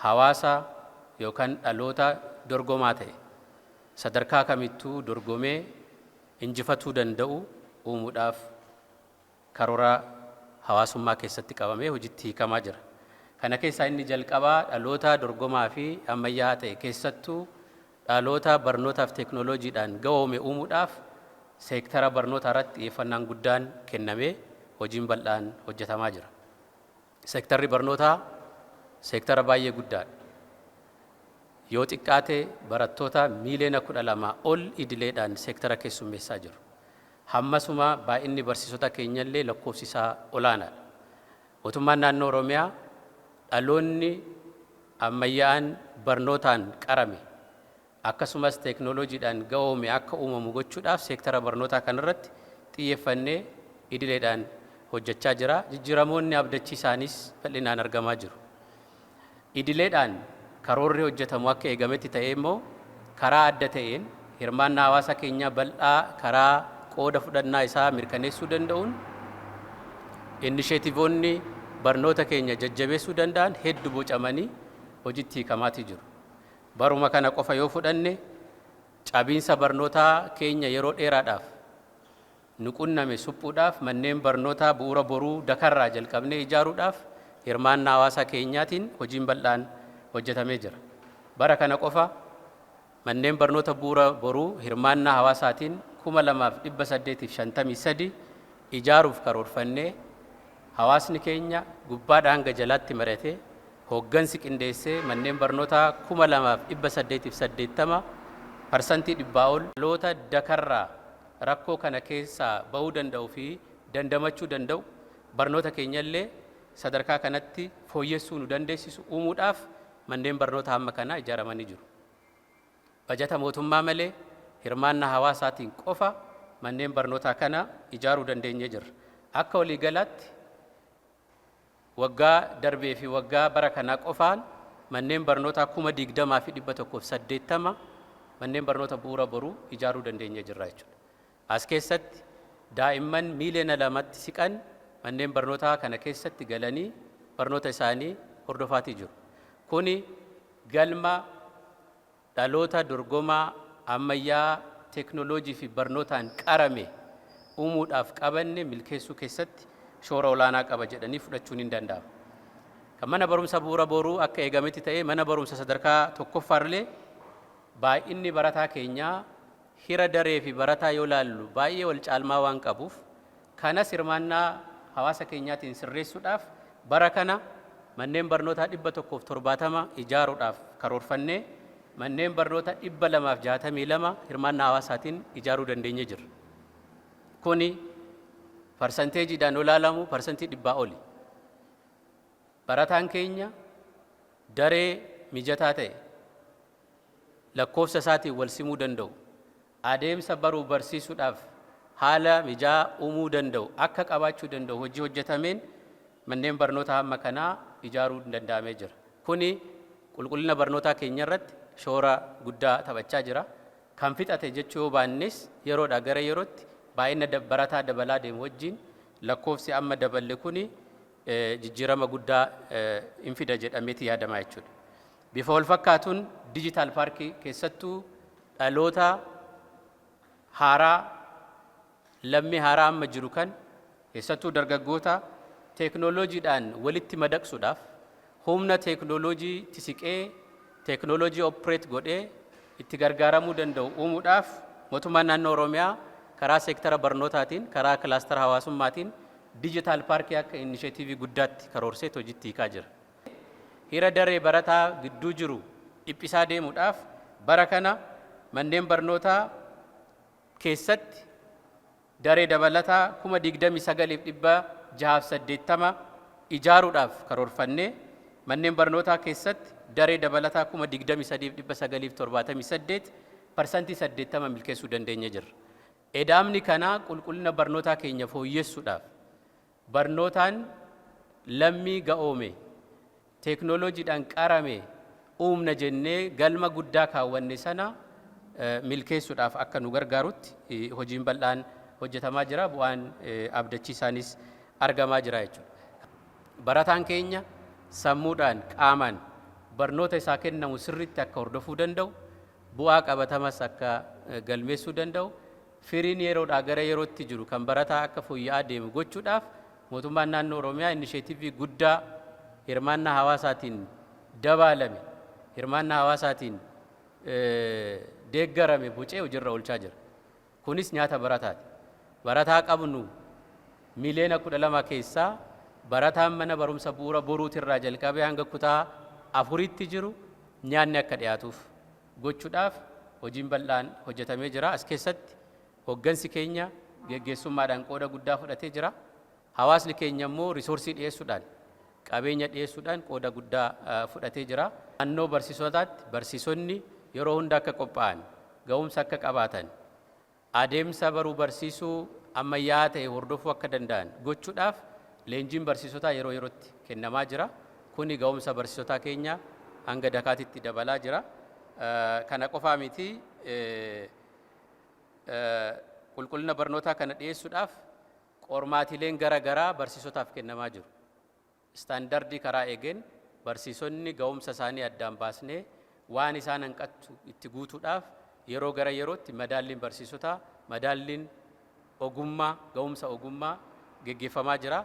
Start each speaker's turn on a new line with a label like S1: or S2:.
S1: Hawaasa yookaan dhaloota dorgomaa ta'e, sadarkaa kamittuu dorgomee injifatuu danda'u uumuudhaaf karoora hawaasummaa keessatti qabamee hojiitti hiikamaa jira. Kana keessaa inni jalqabaa dhaloota dorgomaa fi ammayyaa'aa ta'e, keessattuu dhaloota barnootaaf teeknooloojiidhaan gahoome uumuudhaaf seektara barnootaa irratti xiyyeeffannaan guddaan kennamee hojiin bal'aan hojjetamaa jira. Seektarri barnootaa seektara baay'ee guddaadha. Yoo xiqqaate barattoota miiliyoona 12 ol idileedhaan seektara keessummeessaa jiru. Hammasuma baay'inni barsiisota keenyallee lakkoofsi isaa olaanaadha. Mootummaan naannoo Oromiyaa dhaloonni ammayyaa'aan barnootaan qarame, akkasumas teeknooloojiidhaan gahoome akka uumamu gochuudhaaf seektara barnootaa kanarratti xiyyeeffannee idileedhaan hojjechaa jira. Jijjiiramoonni abdachiisaanis bal'inaan argamaa jiru. Idileedhaan karoorri hojjetamu akka eegametti ta'ee immoo, karaa adda ta'een hirmaannaa hawaasa keenyaa bal'aa karaa qooda fudhannaa isaa mirkaneessuu danda'uun innisheetivoonni barnoota keenya jajjabeessuu danda'an hedduu bocamanii hojiitti hiikamaatii jiru. Baruma kana qofa yoo fudhanne, cabiinsa barnootaa keenya yeroo dheeraadhaaf nu qunname suphuudhaaf manneen barnootaa Bu'uura Boruu dakarraa jalqabnee ijaaruudhaaf hirmaannaa hawaasa keenyaatiin hojiin bal'aan hojjetamee jira. Bara kana qofa manneen barnoota Bu'uura Boruu hirmaannaa hawaasaatiin 2853 ijaaruuf karoorfannee, hawaasni keenya gubbaadhaa hanga jalaatti mari'atee, hooggansi qindeessee manneen barnootaa 2880, 100% ol, dhaloota dakarraa rakkoo kana keessaa bahuu danda'u fi dandamachuu danda'u, barnoota keenyallee sadarkaa kanatti fooyyessuu nu dandeessisu uumuudhaaf manneen barnoota hamma kanaa ijaaramanii jiru. Bajata mootummaa malee hirmaannaa hawaasaatiin qofa manneen barnootaa kana ijaaruu dandeenyee jirra. Akka waliigalaatti waggaa darbee fi waggaa bara kanaa qofaan manneen barnootaa 20,180 manneen barnoota Bu'uura Boruu ijaaruu dandeenyee jirra jechuudha. As keessatti daa'imman miiliyoona 2tti siqan manneen barnootaa kana keessatti galanii barnoota isaanii hordofaatii jiru. Kuni galma dhaloota dorgomaa ammayyaa teeknooloojii fi barnootaan qarame uumuudhaaf qabanne milkeessuu keessatti shoora olaanaa qaba jedhanii fudhachuun hin danda'amu. Kan mana barumsa Bu'uura Boruu akka eegametti ta'ee, mana barumsa sadarkaa tokkoffaarlee baay'inni barataa keenyaa hira daree fi barataa yoo laallu baay'ee wal caalmaa waan qabuuf, kanas hirmaannaa hawaasa keenyaatiin sirreessuudhaaf bara kana manneen barnootaa 170 ijaaruudhaaf karoorfannee manneen barnoota 262 hirmaannaa hawaasaatiin ijaaruu dandeenye jirra. Kuni parsanteejiidhaan yoo ilaalamu 100% oli. Barataan keenya daree mijataa ta'e, lakkoofsa isaatiin wal simuu danda'u, adeemsa baruu barsiisuudhaaf haala mijaa uumuu danda'u akka qabaachuu danda'u hojii hojjetameen manneen barnootaa hamma kanaa ijaaruu danda'amee jira. Kuni qulqullina barnootaa keenya irratti shoora guddaa taphachaa jira. Kan fixate jechuu yoo baannes, yeroodhaa gara yerootti baay'ina barataa dabalaa deemu wajjin lakkoofsi amma daballe kuni jijjiirama guddaa hin fida jedhameeti yaadamaa jechuudha. Bifa wal fakkaatuun digital paarkii, keessattuu dhaloota haaraa, lammii haaraa amma jiru kan, keessattuu dargaggoota teeknooloojiidhaan walitti madaqsuudhaaf, humna teeknooloojii siqee teeknooloojii operate godhee itti gargaaramuu danda'u uumuudhaaf mootummaan naannoo Oromiyaa karaa seektara barnootaatiin, karaa kilaastara hawaasummaatiin digital paarkii akka inisheetiivii guddaatti karoorsee hojiitti hiikaa jira. Hira daree barataa gidduu jiru dhiphisaa deemuudhaaf bara kana manneen barnootaa keessatti daree dabalataa 29,680 ijaaruudhaaf karoorfannee manneen barnootaa keessatti daree dabalataa 23,978, 80% milkeessuu dandeenye jirra. Edaamni kanaa qulqullina barnootaa keenya fooyyessuudhaaf, barnootaan lammii ga'oome, teeknooloojiidhaan qarame uumna jennee galma guddaa kaawwanne sana milkeessuudhaaf akka nu gargaarutti hojiin bal'aan hojjetamaa jira. Bu'aan abdachiisaanis argamaa jira jechuudha. Barataan keenya sammuudhaan, qaamaan Barnoota isaa kennamu sirriitti akka hordofuu danda'u, bu'aa qabatamas akka galmeessuu danda'u, firiin yeroodhaa gara yerootti jiru kan barataa akka fooyya'aa deemu gochuudhaaf mootummaan naannoo Oromiyaa initiative guddaa hirmaannaa hawaasaatiin dabaalame, hirmaannaa hawaasaatiin deeggarame bocee hojiirra oolchaa jira. Kunis nyaata barataati. Barataa qabnu 12 miliyoona keessaa barataan mana barumsa Bu'uura Boruutirraa jalqabee hanga kutaa afuritti jiru nyaanni akka dhiyaatuuf gochuudhaaf hojiin bal'aan hojjetamee jira. As keessatti hoggansi keenya geggeessummaadhaan qooda guddaa fudhatee jira. Hawaasni keenya immoo resource dhiyeessuudhaan, qabeenya dhiyeessuudhaan qooda guddaa fudhatee jira. Naannoo barsiisotaatti barsiisonni yeroo hunda akka qophaa'an, ga'umsa akka qabaatan, adeemsa baruu barsiisuu ammayyaa'aa ta'e hordofuu akka danda'an gochuudhaaf leenjiin barsiisotaa yeroo yerootti kennamaa jira. Kuni ga'umsa barsiisotaa keenya hanga dakaatitti dabalaa jira. Kana qofaa miti, qulqullina barnootaa kana dhiyeessuudhaaf qormaatileen gara garaa barsiisotaaf kennamaa jiru. Standard karaa eegeen barsiisonni ga'umsa isaanii addaan baasnee waan isaan hanqattu itti guutuudhaaf yeroo gara yerootti madaalliin barsiisotaa, madaalliin ogummaa, ga'umsa ogummaa geggeeffamaa jira.